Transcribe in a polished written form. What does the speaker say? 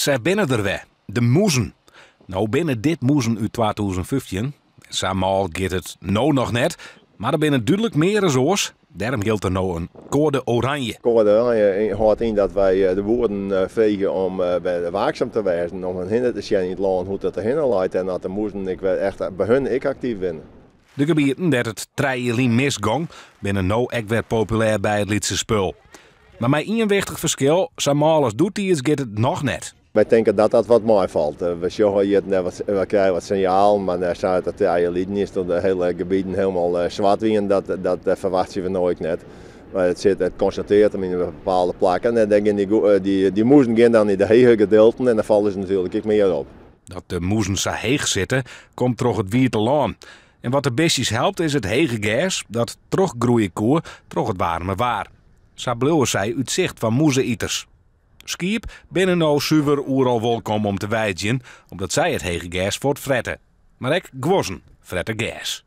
Sy binne der wer, de mûzen. No binne dit mûzen út 2015. Sa mâl giet it no noch net, mar der binne dúdlik mear as oars. Dêrom jildt der no in koade oranje. Koade oranje hâldt yn dat wy de boeren freegje om wer waaksum te wêzen, om hinne te sjen yn it lân hoe't it derhinne leit en oft de mûzen ek wer echt by hun ek aktyf binne. De gebieten dêr't it 3 jier lyn misgong, binne no ek wer populêr by it lytse spul. Mar mei ien wichtich ferskil, sa mâl as doetiids giet it noch net. Wy tinke dat dat wat meifalt. We sjogge hjir net wat, we krije wat sinjalen, mar net sa dat it 3 jier lyn is doe't de hiele gebieten hielendal swart wiene, dat ferwachtsje we no ek net. Mar it sit, it konsintrearret him yn bepaalde plakken en dêr gean dy mûzen gean dan yn de hege gedeelten en dan falle se natuerlik ek mear op. Dat de mûzen sa heech sitte, komt troch it wiete lân. En wat de bistjes helpt is it hege gers dat trochgroeie koe troch it waarme waar. Sa bliuwe sy út sicht fan mûze-iters. Skiep binne no suver oeral wolkom om te weidzjen, omdat sy it hege gers fuortfrette. Mar ek guozzen frette gers.